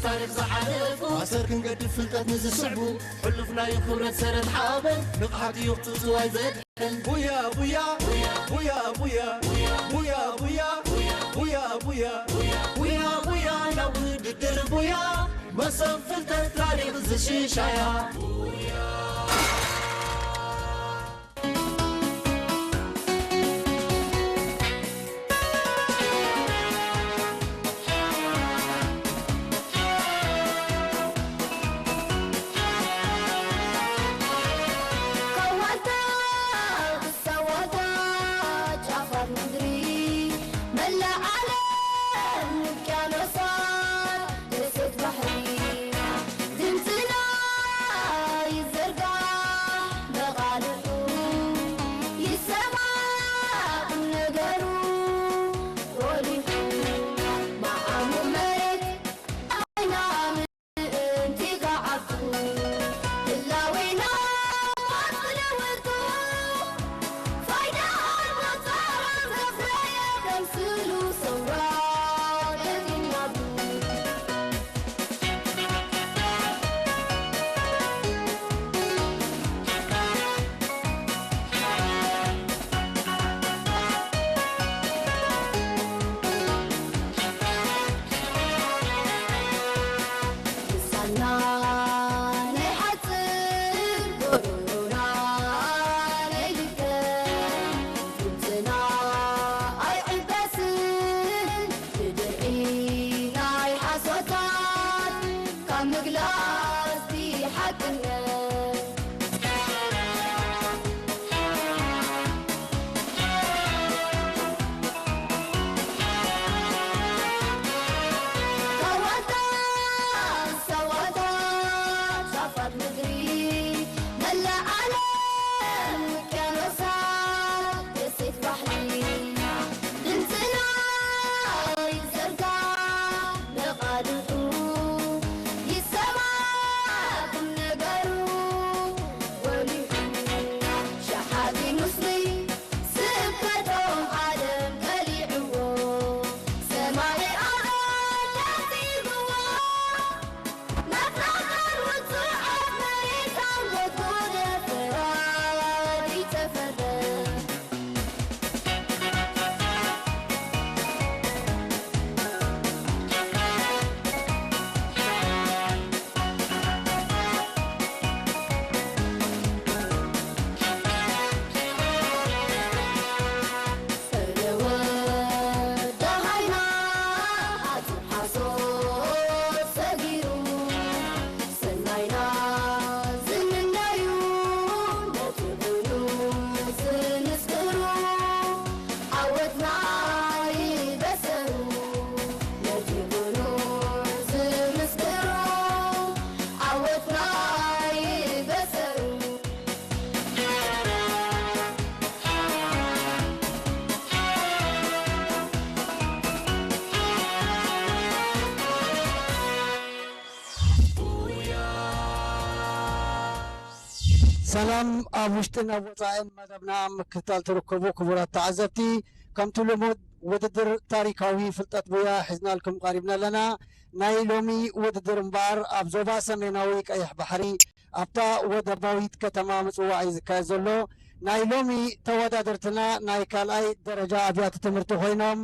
ታሪኽ ዝሓለፉ ኣሰር ክንገድፍ ፍልጠት ንዝስዕቡ ሕሉፍ ናይ ክብረት ሰረት ሓበን ንቕሓት እዩ ክትጽዋይ ዘድሕን። ቡያ ቡያ ቡያ ቡያ ቡያ ቡያ ቡያ ቡያ ቡያ ቡያ ቡያ ናብ ውድድር ቡያ መሶብ ፍልጠት ታሪኽ ዝሽሻያ። ሰላም ኣብ ውሽጥን ኣብ ወጻእን መደብና ምክትታል ትርከቡ ክቡራት ተዓዘብቲ፣ ከምቲ ልሙድ ውድድር ታሪካዊ ፍልጠት ቡያ ሒዝናልኩም ቀሪብና ኣለና። ናይ ሎሚ ውድድር እምበኣር ኣብ ዞባ ሰሜናዊ ቀይሕ ባሕሪ ኣብታ ወደባዊት ከተማ ምጽዋዕ እዩ ዝካየድ ዘሎ። ናይ ሎሚ ተወዳደርትና ናይ ካልኣይ ደረጃ ኣብያተ ትምህርቲ ኮይኖም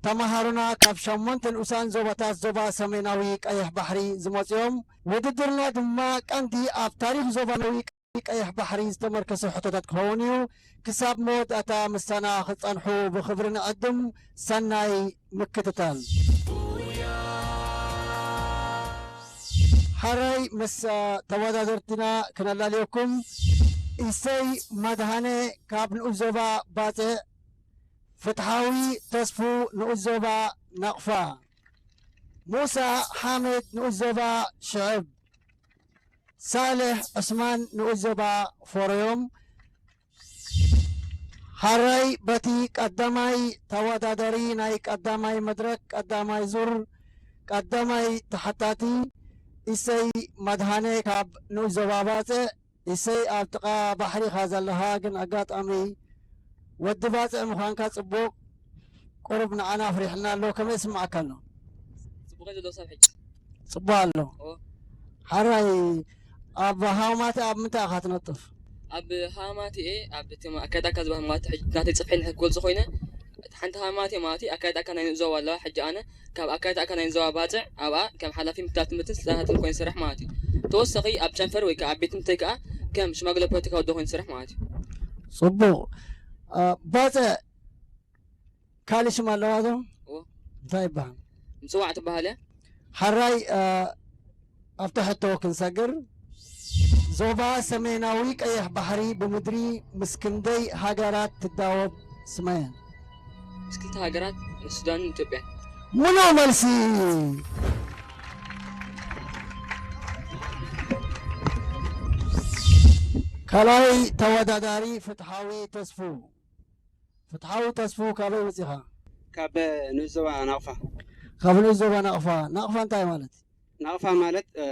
ተመሃሮና ካብ ሸሞንተ ንኡሳን ዞባታት ዞባ ሰሜናዊ ቀይሕ ባሕሪ ዝመጹ እዮም። ውድድርና ድማ ቀንዲ ኣብ ታሪኽ ዞባናዊ ቀይሕ ባሕሪ ዝተመርከሰ ሕቶታት ክኸውን እዩ። ክሳብ መወዳእታ ምሳና ክጸንሑ ብኽብሪ ንዕድም። ሰናይ ምክትታል። ሓራይ ምስ ተወዳደርትና ክነላልየኩም። ኢሰይ መድሃነ ካብ ንኡስ ዞባ ባጽዕ፣ ፍትሓዊ ተስፉ ንኡስ ዞባ ናቕፋ፣ ሙሳ ሓመድ ንኡስ ዞባ ሽዕብ፣ ሳልሕ ዑስማን ንኡስ ዞባ ፎረዮም። ሓራይ በቲ ቀዳማይ ተወዳዳሪ ናይ ቀዳማይ መድረክ ቀዳማይ ዙር ቀዳማይ ተሓታቲ ኢሰይ መድሃነ ካብ ንኡስ ዞባ ባጽዕ። ኢሰይ ኣብ ጥቓ ባሕሪ ኢኻ ዘለኻ፣ ግን ኣጋጣሚ ወዲ ባጽዕ ምዃንካ ጽቡቕ ቁሩብ ንዓና ኣፍሪሕና ኣሎ። ከመይ ይስምዓካ ኣሎ? ጽቡቕ እዩ ዘሎ ክሳብ ሕጂ። ጽቡቕ ኣሎ። ኦ። ሓራይ ኣብ ሃማማቴ ኣብ ምንታይ ኢኻ ትነጥፍ? ኣብ ሃማማቴ ኣብ እቲ ኣካይዳ ኣካ ዝበሃል ማለት ሕጂ ናተይ ጽፍሒ ንሕክገልጾ ኮይነ፣ ሓንቲ ሃማማቴ ማለት ኣካይዳ ኣካ ናይ ንእዞባ ኣለዋ። ሕጂ ኣነ ካብ ኣካይዳ ኣካ ናይ ንዞባ ባጽዕ ኣብኣ ከም ሓላፊ ምክትታል ትምህርትን ስልጠናታትን ኮይነ ዝሰርሕ ማለት እዩ። ተወሳኺ ኣብ ጨንፈር ወይ ከዓ ኣብ ቤት ትምህርተይ ከዓ ከም ሽማግለ ፖለቲካ ወዲ ኮይነ ዝሰርሕ ማለት እዩ። ጽቡቕ። አ፣ ባጽዕ ካልእ ሽም ኣለዋ ዶ? እዎ። እንታይ ይበሃል? ምጽዋዕ ትበሃል እያ። ሓራይ አ፣ ኣብቲ ሕቶ ክንሰግር፣ ዞባ ሰሜናዊ ቀይሕ ባሕሪ ብምድሪ ምስ ክንደይ ሃገራት ትዳወብ? ስመየን። ምስ ክልተ ሃገራት፣ ምስ ሱዳንን ኢትዮጵያን። ምሉእ መልሲ። ካልኣይ ተወዳዳሪ ፍትሓዊ ተስፉ። ፍትሓዊ ተስፉ፣ ካበይ መጺኻ? ካብ ንኡስ ዞባ ናቕፋ። ካብ ንኡስ ዞባ ናቕፋ። ናቕፋ እንታይ ማለት? ናቕፋ ማለት እ፣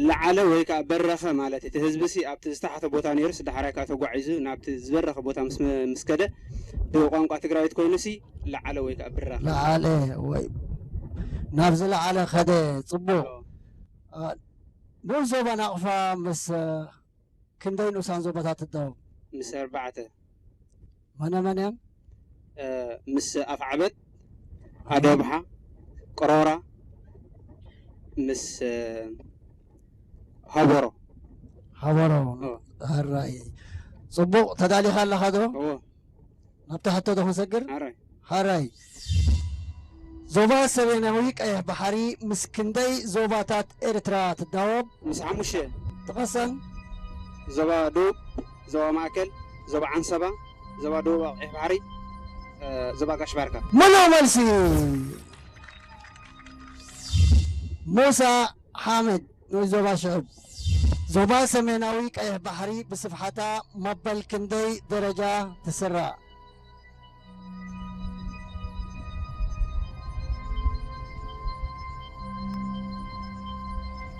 ለዓለ ወይ ከዓ በረኸ ማለት እዩ። እቲ ህዝቢ ሲ ኣብቲ ዝተሓተ ቦታ ነይሩ፣ ስዳሓራይ ከዓ ተጓዒዙ ናብቲ ዝበረኸ ቦታ ምስ መ- ምስ ከደ ብቋንቋ ትግራዊት ኮይኑ ሲ ለዓለ ወይ ከዓ ብራኸ። ለዓለ ወይ ናብ ዝለዓለ ከደ። ጽቡቕ። አ፣ ንኡስ ዞባ ናቕፋ ምስ አ፣ ክንደይ ንኡሳን ዞባታት ትዳወብ? ምስ ኣርባዕተ መነ መን እየን? እ፣ ምስ ኣፍዓበት፣ ኣደብሓ፣ ቅሮራ፣ ምስ እ፣ ሃቦሮ። ሃበሮ። ኦ። ሕራይ። ጽቡቕ፣ ተዳሊኻ ኣለኻ ዶ? እዎ። ናብታ ሕቶ ዶ ክንሰግር? ኣራይ። ሕራይ። ዞባ ሰሜናዊ ቀይሕ ባሕሪ ምስ ክንደይ ዞባታት ኤርትራ ትዳወብ? ምስ ሓሙሽተ። ጥቐሰን። ዞባ ደቡብ፣ ዞባ ማእከል፣ ዞባ ዓንሰባ፣ ዞባ ደቡብ ቀይሕ ባሕሪ፣ እ፣ ዞባ ጋሽ ባርካ። ምሉእ መልሲ። ሙሳ ሓመድ፣ ንኡስ ዞባ ሽዕብ። ዞባ ሰሜናዊ ቀይሕ ባሕሪ ብስፍሓታ መበል ክንደይ ደረጃ ትስራዕ?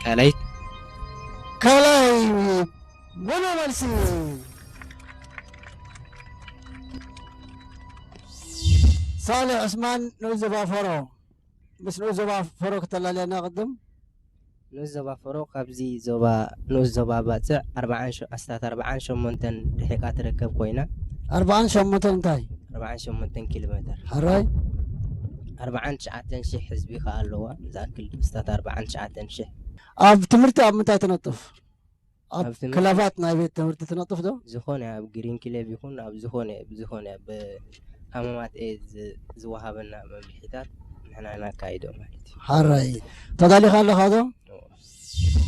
ካልኣይት። ካልኣይ። ምሉእ መልሲ። ሳልሕ ዑስማን፣ ንኡስ ዞባ ፈሮ። ምስ ንኡስ ዞባ ፈሮ ክተላልየና ቅድም። ንኡስ ዞባ ፈሮ ካብዚ ዞባ ንኡስ ዞባ ባጽዕ ኣርባዓን ሸ- ኣስታት ኣርባዓን ሸሞንተን ርሒቓ ትርከብ ኮይና፣ ኣርባዓን ሸሞንተን እንታይ? ኣርባዓን ሸሞንተን ኪሎ ሜተር። ሕራይ። ኣርባዓን ትሽዓተን ሺሕ ህዝቢ ከኣ ኣለዋ። ዝኣክል ኣስታት ኣርባዓን ትሽዓተን ሺሕ። ኣብ ትምህርቲ ኣብ ምንታይ ትነጥፍ? ኣብ ኣብ ትምህርቲ ክለባት ናይ ቤት ትምህርቲ ትነጥፍ ዶ? ዝኾነ ኣብ ግሪን ክለብ ይኹን ኣብ ዝኾነ ብዝኾነ ብሃማማት እየ ዝ- ዝወሃበና መምርሒታት ንሕና ነካይዶ ማለት እዩ። ሓራይ። ተዳሊኻ ኣለኻ ዶ?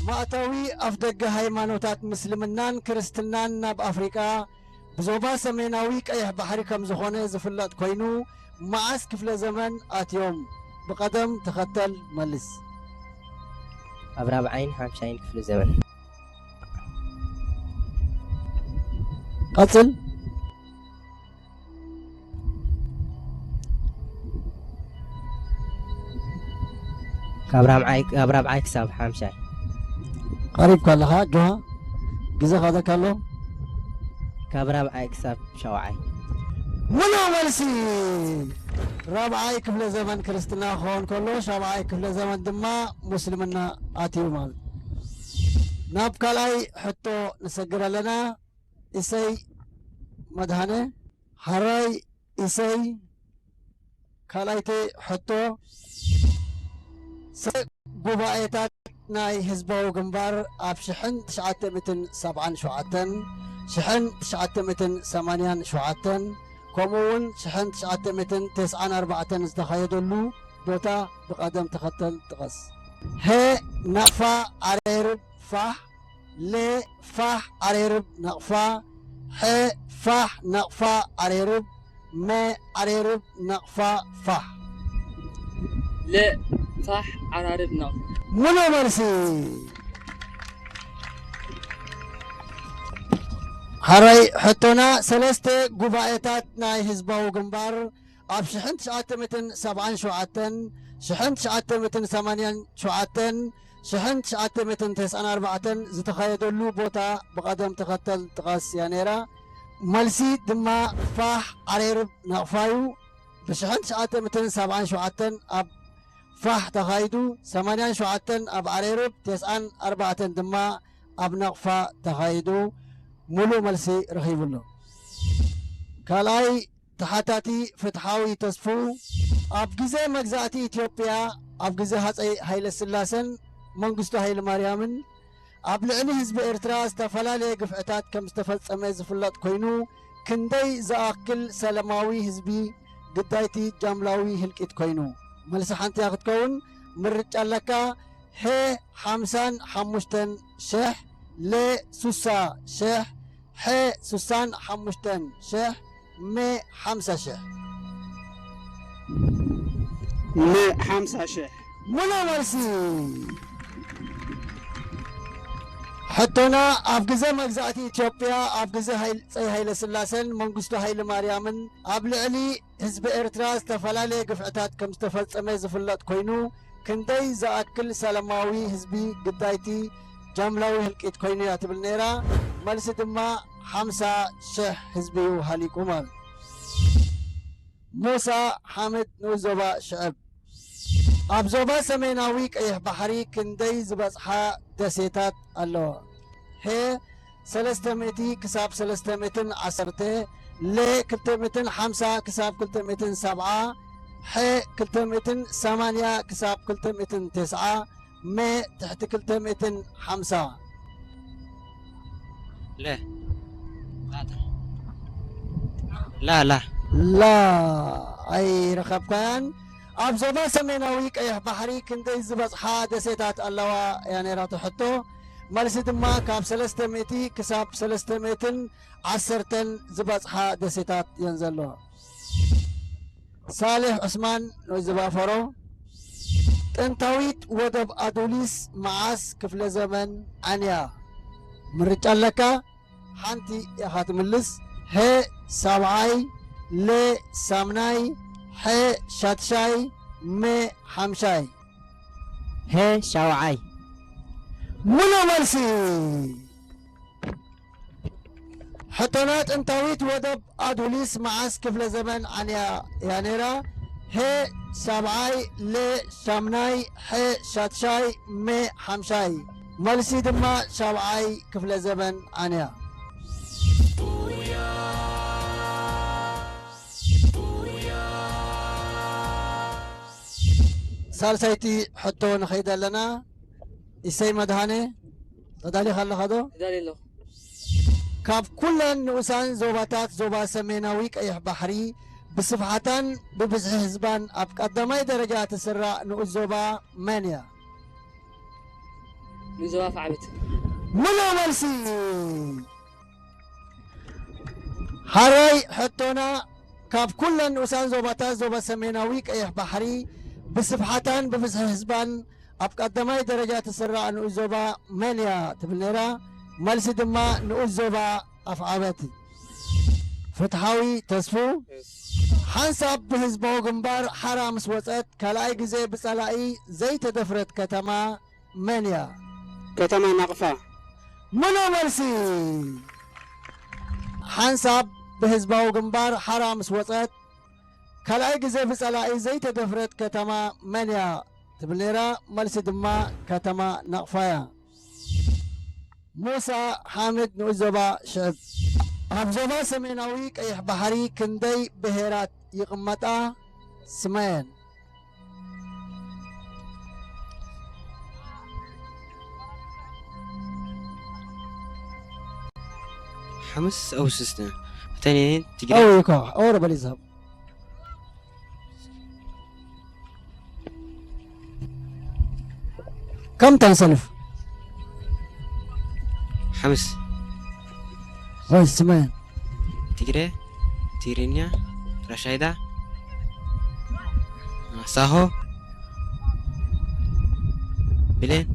ማእታዊ ኣፍደገ ሃይማኖታት ምስልምናን ክርስትናን ናብ ኣፍሪቃ ብዞባ ሰሜናዊ ቀይሕ ባሕሪ ከም ዝኾነ ዝፍለጥ ኮይኑ፣ መዓስ ክፍለ ዘመን ኣትዮም? ብቐደም ተኸተል መልስ። ኣብ ራብዓይን ሓምሻይን ክፍለ ዘመን። ቀጽል። ካብ ራብዓይ ካብ ራብዓይ ክሳብ ሓምሻይ። ቀሪብካ ኣለኻ ጆሃ፣ ግዜ ካደካ ኣሎ። ካብ ራብዓይ ክሳብ ሻውዓይ። ምሉእ መልሲ። ራብዓይ ክፍለ ዘመን ክርስትና ክኸውን ከሎ፣ ሻብዓይ ክፍለ ዘመን ድማ ሙስልምና ኣትዩ ማለት። ናብ ካልኣይ ሕቶ ንሰግር ኣለና። ኢሰይ መድሃነ። ሓራይ ኢሰይ፣ ካልኣይቲ ሕቶ፣ ሰ- ጉባኤታት ናይ ህዝባዊ ግንባር ኣብ ሽሕን ትሽዓተ ሚእትን ሰብዓን ሸውዓተን፣ ሽሕን ትሽዓተ ሚእትን ሰማንያን ሸውዓተን፣ ከምኡ እውን ሽሕን ትሽዓተ ሚእትን ተስዓን ኣርባዕተን ዝተኻየደሉ ቦታ ብቐደም ተኸተል ጥቐስ። ሀ፣ ናቕፋ፣ ዓሬርብ፣ ፋህ፣ ለ፣ ፋህ፣ ዓሬርብ፣ ናቕፋ፣ ሐ፣ ፋህ፣ ናቕፋ፣ ዓሬርብ፣ መ፣ ዓሬርብ፣ ናቕፋ፣ ፋህ። ለ፣ ፋሕ፣ ዓራርብ፣ ናቕፋ። ምሉእ መልሲ። ሓራይ ሕቶና፣ ሰለስተ ጉባኤታት ናይ ህዝባዊ ግንባር ኣብ ሽሕን ትሽዓተ ሚእትን ሰብዓን ሸውዓተን፣ ሽሕን ትሽዓተ ሚእትን ሰማንያን ሸውዓተን፣ ሽሕን ትሽዓተ ሚእትን ተስዓን ኣርባዕተን ዝተኻየደሉ ቦታ ብቐደም ተኸተል ጥቐስ እያ ነይራ። መልሲ ድማ ፋሕ ዓሬርብ ናቕፋ እዩ። ብሽሕን ትሽዓተ ሚእትን ሰብዓን ሸውዓተን ኣብ ፋሕ ተኻይዱ፣ ሰማንያን ሸውዓተን ኣብ ዓሬርብ፣ ተስዓን ኣርባዕተን ድማ ኣብ ናቕፋ ተኻይዱ፣ ሙሉእ መልሲ ረኺቡ ኣሎ። ካልኣይ ተሓታቲ ፍትሓዊ ተስፉ፣ ኣብ ግዜ መግዛእቲ ኢትዮጵያ፣ ኣብ ግዜ ሃጸይ ሃይለ ስላሰን መንግስቱ ሃይለ ማርያምን ኣብ ልዕሊ ህዝቢ ኤርትራ ዝተፈላለየ ግፍዕታት ከም ዝተፈጸመ ዝፍለጥ ኮይኑ፣ ክንደይ ዝኣክል ሰላማዊ ህዝቢ ግዳይቲ ጃምላዊ ህልቂት ኮይኑ? መልሲ ሓንቲ እያ ክትከውን። ምርጫ ኣለካ። ሄ ሓምሳን ሓሙሽተን ሽሕ፣ ሌ ሱሳ ሽሕ፣ ሐ ሱሳን ሓሙሽተን ሽሕ፣ መ ሓምሳ ሽሕ። መ ሓምሳ ሽሕ። ሙሉእ መልሲ። ሕቶና፣ ኣብ ግዜ መግዛእቲ ኢትዮጵያ፣ ኣብ ግዜ ሃይፀይ ሃይለ ስላሰን መንግስቱ ሃይለ ማርያምን ኣብ ልዕሊ ህዝቢ ኤርትራ ዝተፈላለየ ግፍዕታት ከም ዝተፈጸመ ዝፍለጥ ኮይኑ፣ ክንደይ ዝኣክል ሰላማዊ ህዝቢ ግዳይቲ ጃምላዊ ህልቂት ኮይኑ እያ ትብል ነይራ። መልሲ ድማ ሓምሳ ሽሕ ህዝቢ እዩ ሃሊቁ ማለት። ሙሳ ሓምድ ንኡስ ዞባ ሽዕብ። ኣብ ዞባ ሰሜናዊ ቀይሕ ባሕሪ ክንደይ ዝበጽሓ ደሴታት ኣለዋ? ሄ ሰለስተ ሚእቲ ክሳብ ሰለስተ ሚእትን ዓሰርተ፣ ሌ ክልተ ሚእትን ሓምሳ ክሳብ ክልተ ሚእትን ሰብዓ፣ ሐ ክልተ ሚእትን ሰማንያ ክሳብ ክልተ ሚእትን ተስዓ፣ መ ትሕቲ ክልተ ሚእትን ሓምሳ። ለ ላ ላ ላ ኣይረኸብካያን። ኣብ ዞባ ሰሜናዊ ቀይሕ ባሕሪ ክንደይ ዝበጽሓ ደሴታት ኣለዋ እያ ነይራቶ ሕቶ። መልሲ ድማ ካብ ሰለስተ ሚእቲ ክሳብ ሰለስተ ሚእትን ዓሰርተን ዝበጽሓ ደሴታት እየን ዘለዋ። ሳሌሕ ዑስማን ንኡስ ዞባ ፈሮ፣ ጥንታዊት ወደብ ኣዱሊስ መዓስ ክፍለ ዘመን ዓንያ? ምርጫ ኣለካ፣ ሓንቲ ኢኻ ትምልስ። ሀ ሳብዓይ፣ ለ ሳምናይ፣ ሐ ሻድሻይ፣ መ ሓምሻይ። ሀ ሻውዓይ። ሙሉእ መልሲ። ሕቶና፣ ጥንታዊት ወደብ ኣዱሊስ መዓስ ክፍለ ዘመን ዓንያ እያ ነይራ? ሀ ሳብዓይ፣ ለ ሻምናይ፣ ሐ ሻድሻይ፣ መ ሓምሻይ። መልሲ ድማ ሻብዓይ ክፍለ ዘመን ዓንያ። ሳልሳይቲ ሕቶ ንኸይድ ኣለና። ኢሰይ መድሃኔ፣ ተዳሊኻ ኣለኻ ዶ? ተዳልየ ኣለኹ። ካብ ኩለን ንኡሳን ዞባታት ዞባ ሰሜናዊ ቀይሕ ባሕሪ ብስፍሓታን ብብዝሒ ህዝባን ኣብ ቀዳማይ ደረጃ ትስራዕ ንኡስ ዞባ መን እያ? ንኡስ ዞባ ኣፍዓበት። ሙሉእ መልሲ። ሓራይ ሕቶና፣ ካብ ኩለን ንኡሳን ዞባታት ዞባ ሰሜናዊ ቀይሕ ባሕሪ ብስፍሓታን ብብዝሒ ህዝባን ኣብ ቀዳማይ ደረጃ ትስራዕ ንኡስ ዞባ መን እያ ትብል ነይራ። መልሲ ድማ ንኡስ ዞባ ኣፍዓበት። ፍትሓዊ ተስፉ፣ ሓንሳብ ብህዝባዊ ግንባር ሓራ ምስ ወጸት ካልኣይ ግዜ ብጸላኢ ዘይተደፍረት ከተማ መን እያ? ከተማ ናቕፋ። ሙሉእ መልሲ። ሓንሳብ ብህዝባዊ ግንባር ሓራ ምስ ወጸት ካልኣይ ግዜ ብጸላኢ ዘይተደፍረት ከተማ መን እያ ትብል ነይራ። መልሲ ድማ ከተማ ናቕፋ እያ። ሙሳ ሓምድ ንኡስ ዞባ ሽዕብ። ኣብ ዞባ ሰሜናዊ ቀይሕ ባሕሪ ክንደይ ብሄራት ይቕመጣ? ስመየን። ሓሙስ ኣውስስተ እተኔ ትግራይ أو يكا أو ربلي زاب. كم تنسلف؟ ሓሙስ هاي السمان. ትግረ፣ ትግርኛ፣ ራሻይዳ፣ ሳሆ፣ ብሌን።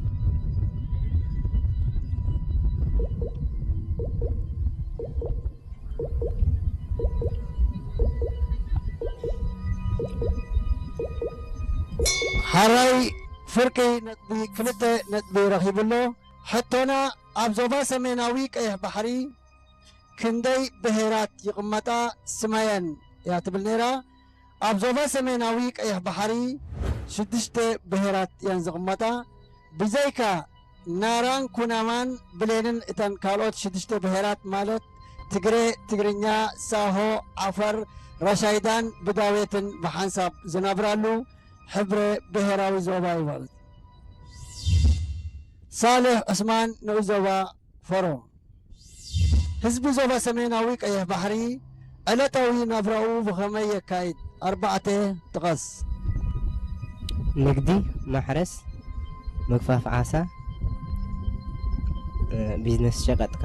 ሓራይ ፍርቂ ነጥቢ ክልተ ነጥቢ ረኺቡ ኣሎ። ሕቶና፣ ኣብ ዞባ ሰሜናዊ ቀይሕ ባሕሪ ክንደይ ብሄራት ይቕመጣ? ስመየን እያ ትብል ነይራ። ኣብ ዞባ ሰሜናዊ ቀይሕ ባሕሪ ሽዱሽተ ብሄራት እየን ዝቕመጣ። ብዘይካ ናራን ኩናማን ብሌንን እተን ካልኦት ሽዱሽተ ብሄራት ማለት ትግሬ፣ ትግርኛ፣ ሳሆ፣ ዓፈር፣ ራሻይዳን ብዳዌትን ብሓንሳብ ዝነብራሉ ሕብረ ብሄራዊ ዞባ እዩ ማለት እዩ። ሳልሕ ዑስማን፣ ንኡስ ዞባ ፈሮ። ህዝቢ ዞባ ሰሜናዊ ቀይሕ ባሕሪ ዕለታዊ ናብራኡ ብኸመይ የካይድ? ኣርባዕተ ጥቀስ። ንግዲ፣ ማሕረስ፣ ምግፋፍ ዓሳ፣ እ፣ ቢዝነስ ሸቐጥካ።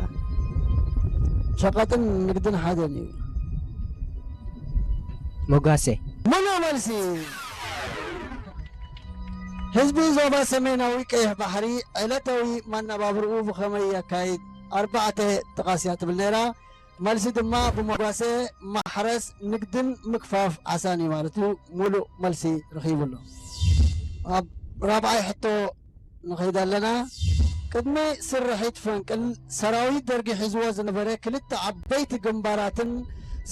ሸቐጥን ንግድን ሓደን እዩ። መጓሰ። ምሉእ መልሲ። ህዝቢ ዞባ ሰሜናዊ ቀይሕ ባሕሪ ዕለታዊ መነባብርኡ ብኸመይ የካይድ? ኣርባዕተ ጥቓስ እያ ትብል ነይራ። መልሲ ድማ ብመጓሰ፣ ማሕረስ፣ ንግድን ምግፋፍ ዓሳን እዩ ማለት እዩ። ሙሉእ መልሲ ረኺቡ ኣሎ። ኣብ ራብዓይ ሕቶ ንኸይድ ኣለና። ቅድሚ ስርሒት ፈንቅል ሰራዊት ደርጊ ሒዝዎ ዝነበረ ክልተ ዓበይቲ ግንባራትን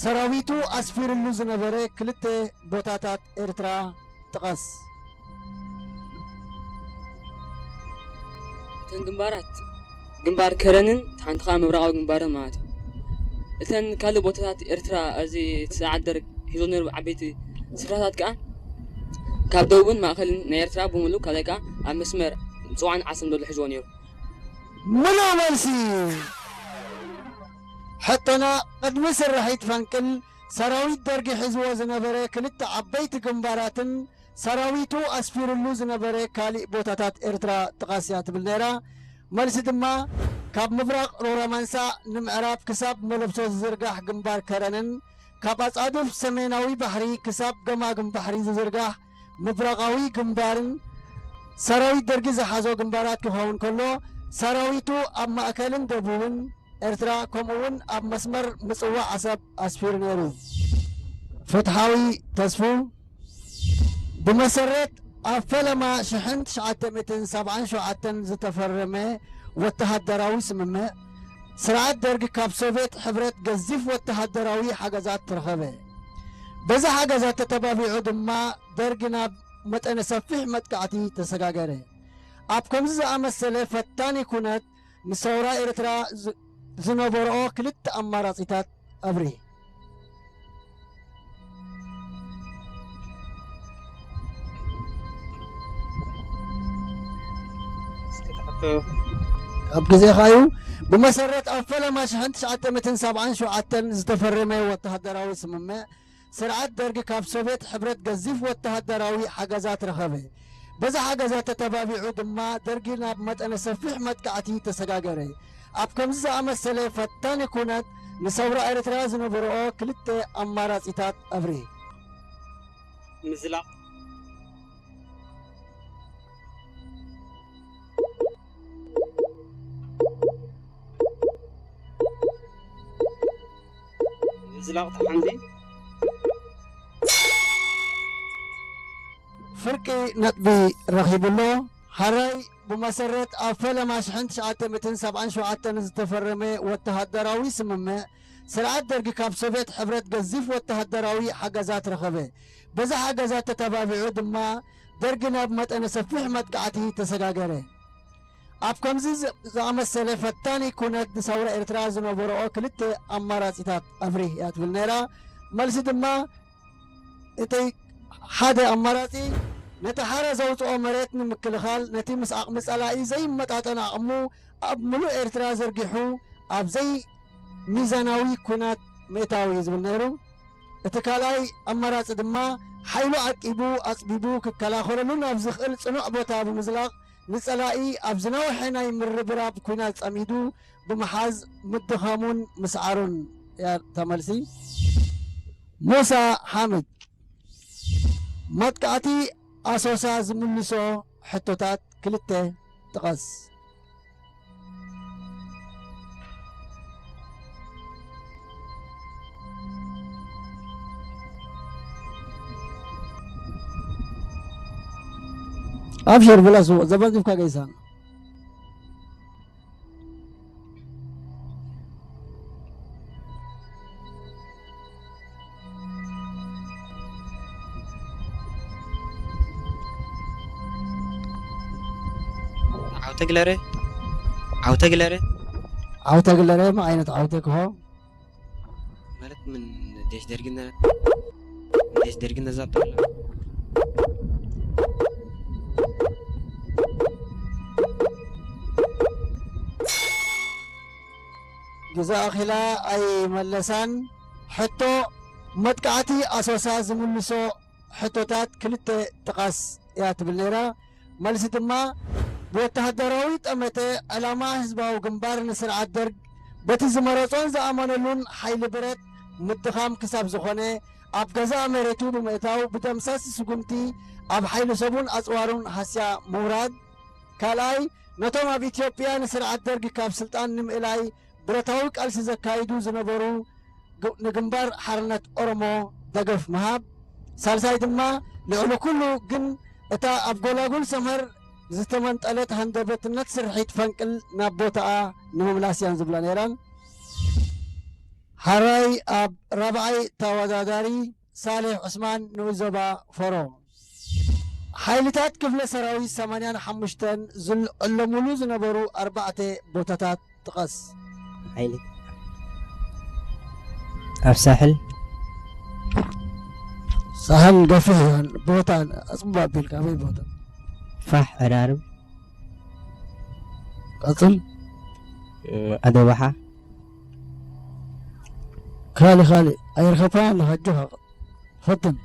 ሰራዊቱ ኣስፊርሉ ዝነበረ ክልተ ቦታታት ኤርትራ ጥቐስ። እተን ግንባራት ግንባር ከረንን ሓንቲ ከዓ ምብራቓዊ ግንባርን ማለት እዩ። እተን ካልእ ቦታታት ኤርትራ ኣብዚ ሰዓት ደርግ ሒዞ ነሩ ዓበይቲ ስፍራታት ከዓ ካብ ደቡብን ማእኸልን ናይ ኤርትራ ብምሉእ ካልኣይ ከዓ ኣብ መስመር ምፅዋዕን ዓሰብን ዘሎ ሒዝዎ ነይሩ። ምሉእ መልሲ። ሕቶና፣ ቅድሚ ስርሒት ፈንቅል ሰራዊት ደርጊ ሒዝዎ ዝነበረ ክልተ ዓበይቲ ግንባራትን ሰራዊቱ ኣስፊርሉ ዝነበረ ካሊእ ቦታታት ኤርትራ ጥቓስ እያ ትብል ነይራ። መልሲ ድማ፣ ካብ ምብራቕ ሮራ ማንሳ ንምዕራብ ክሳብ መለብሶ ዝዝርጋሕ ግንባር ከረንን ካብ ኣጻዱፍ ሰሜናዊ ባሕሪ ክሳብ ገማግም ባሕሪ ዝዝርጋሕ ምብራቓዊ ግንባርን ሰራዊት ደርጊ ዝሓዞ ግንባራት ክኸውን ከሎ፣ ሰራዊቱ ኣብ ማእከልን ደቡብን ኤርትራ ከምኡ እውን ኣብ መስመር ምጽዋዕ ዓሰብ ኣስፊሩ ነይሩ። ፍትሓዊ ተስፉ፣ ብመሰረት ኣብ ፈለማ ሽሕን ትሽዓተ ሚእትን ሰብዓን ሸውዓተን ዝተፈረመ ወተሃደራዊ ስምምዕ፣ ስርዓት ደርግ ካብ ሶቭየት ሕብረት ገዚፍ ወተሃደራዊ ሓገዛት ረኸበ። በዚ ሓገዛት ተተባቢዑ ድማ ደርግ ናብ መጠነ ሰፊሕ መጥቃዕቲ ተሰጋገረ። ኣብ ከምዚ ዝኣመሰለ ፈታኒ ኩነት ንሰውራ ኤርትራ ዝ- ዝነበርኦ ክልተ ኣማራጺታት ኣብርሂ። ኣብ ግዜኻ እዩ። ብመሰረት ኣብ ፈለማ ሽሕን ትሽዓተ ሚእትን ሰብዓን ሸውዓተን ዝተፈረመ ወተሃደራዊ ስምምዕ፣ ስርዓት ደርግ ካብ ሶቭየት ሕብረት ገዚፍ ወተሃደራዊ ሓገዛት ረኸበ። በዚ ሓገዛት ተተባቢዑ ድማ ደርጊ ናብ መጠነ ሰፊሕ መጥቃዕቲ ተሰጋገረ። ኣብ ከምዚ ዝኣመሰለ ፈታኒ ኩነት ንሰውራ ኤርትራ ዝነበርኦ ክልተ ኣማራጺታት ኣብርሂ። ምዝላቕ። ምዝላቕ ተሓንዚ። ፍርቂ ነጥቢ ረኺቡ ኣሎ። ሓራይ ብመሰረት ኣብ ፈለማ ሽሕን ትሽዓተ ሚእትን ሰብዓን ሸውዓተን ዝተፈረመ ወተሃደራዊ ስምምዕ፣ ስርዓት ደርጊ ካብ ሶቭየት ሕብረት ገዚፍ ወተሃደራዊ ሓገዛት ረኸበ። በዚ ሓገዛት ተተባቢዑ ድማ ደርጊ ናብ መጠነ ሰፊሕ መጥቃዕቲ ተሰጋገረ። ኣብ ከምዚ ዝ- ዝኣመሰለ ፈታኒ ኩነት ንሰውራ ኤርትራ ዝነበርኦ ክልተ ኣማራጺታት ኣብሪህ እያ ትብል ነይራ። መልሲ ድማ እቲ ሓደ ኣማራጺ ነቲ ሓራ ዘውጽኦ መሬት ንምክልኻል ነቲ ምስ ዓቕሚ ጸላኢ ዘይመጣጠን ዓቕሙ ኣብ ምሉእ ኤርትራ ዘርጊሑ ኣብ ዘይሚዛናዊ ኩናት ምእታው እዩ ዝብል ነይሩ። እቲ ካልኣይ ኣማራጺ ድማ ሓይሉ ዓቂቡ ኣጽቢቡ ክከላኸለሉ ናብ ዝኽእል ጽኑዕ ቦታ ብምዝላቕ ንጸላኢ ኣብ ዝነውሐ ናይ ምርብራብ ኩናት ጸሚዱ ብምሓዝ ምድኻሙን ምስዓሩን እያ እታ መልሲ። ሙሳ ሓምድ፣ መጥቃዕቲ ኣሶሳ ዝምልሶ ሕቶታት ክልተ ጥቐስ። ኣብሽር ብለሱ ዘበንዚፍካ ገይሳ። ተግለረ? ዓውተ ግለረ? ዓውተ ግለረ፣ ምን ዓይነት ዓውተ ክኾ? ማለት ምን ደሽ ደርግነ፣ ደሽ ደርግነ ዛብጠለ? ግዜ ኣኺላ ኣይመለሳን። ሕቶ፣ መጥቃዕቲ ኣሶሳ ዝምልሶ ሕቶታት ክልተ ጥቓስ እያ ትብል ነይራ። መልሲ ድማ፣ ብወተሃደራዊ ጠመተ ዕላማ ህዝባዊ ግንባር ንስርዓት ደርግ በቲ ዝመረጾን ዝኣመነሉን ሓይሊ ብረት ምድኻም ክሳብ ዝኾነ፣ ኣብ ገዛእ መሬቱ ብምእታው ብደምሳሲ ስጉምቲ ኣብ ሓይሊ ሰቡን ኣጽዋሩን ሃስያ ምውራድ። ካልኣይ፣ ነቶም ኣብ ኢትዮጵያ ንስርዓት ደርግ ካብ ስልጣን ንምእላይ ብረታዊ ቃልሲ ዘካይዱ ዝነበሩ ግ-፣ ንግንባር ሓርነት ኦሮሞ ደገፍ ምሃብ። ሳልሳይ ድማ፣ ልዕሊ ኩሉ ግን እታ ኣብ ጎላጉል ሰመር ዝተመንጠለት ሃንደበትነት ስርሒት ፈንቅል ናብ ቦታኣ ንምምላስ እየን ዝብላ ነይረን። ሓራይ ኣብ ራብዓይ ተወዳዳሪ ሳሌሕ ዑስማን ንኡስ ዞባ ፎሮ። ሓይልታት ክፍለ ሰራዊት ሰማንያን ሓሙሽተን ዝዕለሙሉ ዝነበሩ ኣርባዕተ ቦታታት ጥቀስ። ሓይሊ ኣብ ሳሕል። ሳሕል ገፊሕ እዩ፣ ቦታ ኣጽብብ ኣቢልካ፣ ኣበይ ቦታ? ፋሕ፣ ዕራርብ። ቀጽል። ኣደባሓ። ካልእ፣ ካልእ ኣይረኸብካን ኣለኻ፣ ኣጆኻ ፈትን።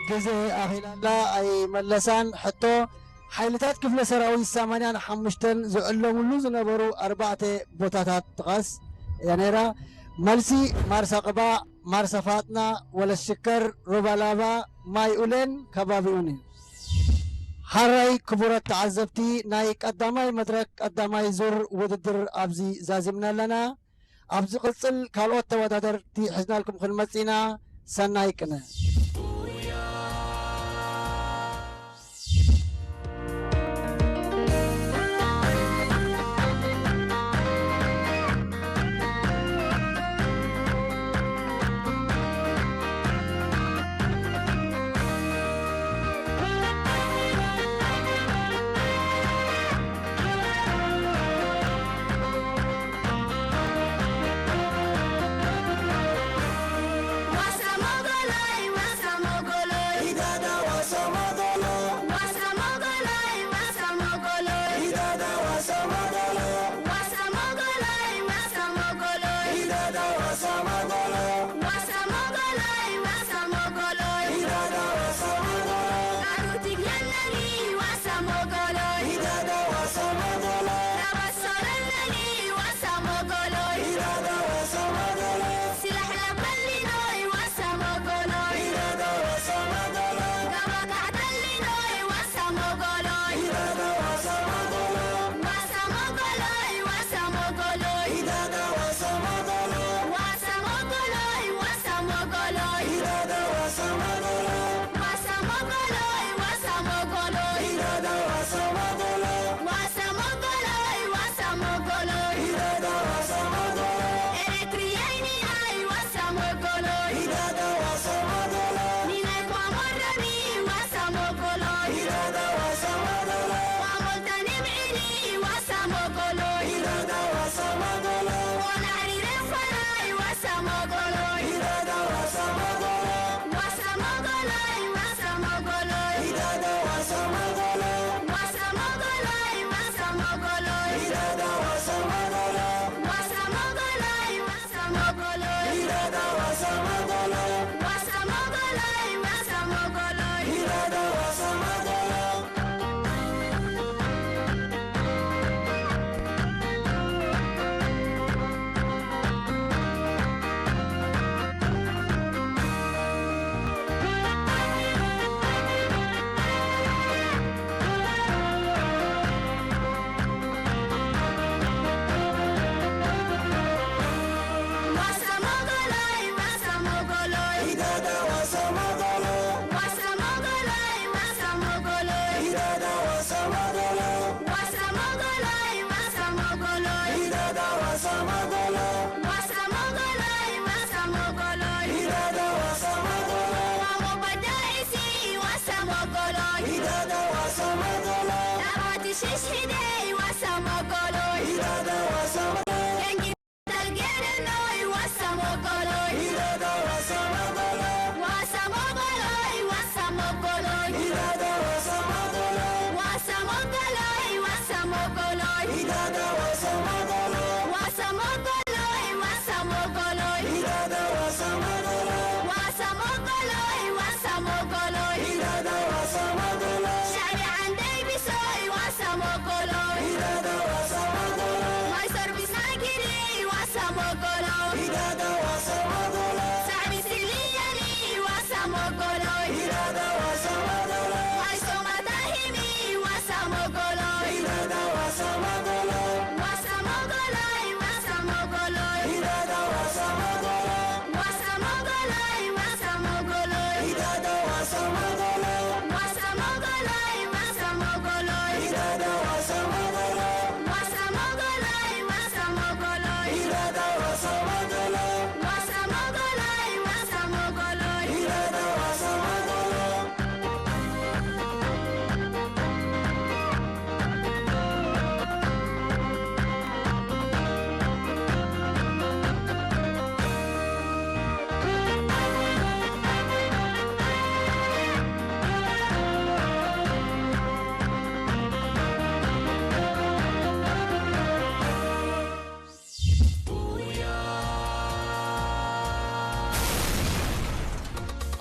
ግዜ ኣኺላላ ኣይመለሳን። ሕቶ፣ ሓይልታት ክፍለ ሰራዊት ሰማንያን ሓሙሽተን ዝዕለሙሉ ዝነበሩ ኣርባዕተ ቦታታት ጥቀስ እያ ነይራ። መልሲ፣ ማርሳ ቅባእ፣ ማርሳ ፋጥና፣ ወለስ ሽከር፣ ሩባ ላባ፣ ማይ ኡሌን ከባቢኡን እዩ። ሓራይ ክቡራት ተዓዘብቲ፣ ናይ ቀዳማይ መድረክ ቀዳማይ ዙር ውድድር ኣብዚ ዛዚምና ኣለና። ኣብ ዝቕጽል ካልኦት ተወዳደርቲ ሒዝናልኩም ክንመጽእ ኢና። ሰናይ ቅነ።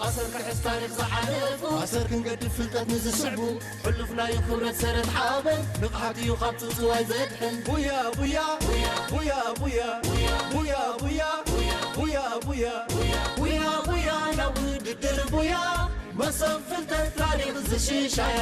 ኣሰር ክሕዝ ታሪኽ ዝሓለፉ ኣሰር ክንገድፍ ፍልጠት ንዝስዕቡ ሕሉፍናዩ ክብረት ሰረት ሓበን ንቕሓት እዩ ካብ ጽውጽዋይ ዘድሕን ቡያ ቡያ ቡያ ቡያ ቡያ ቡያ ቡያ ቡያ ቡያ ቡያ ናብ ውድድር ቡያ መሰብ ፍልጠት ታሪኽ ዝሽሻያ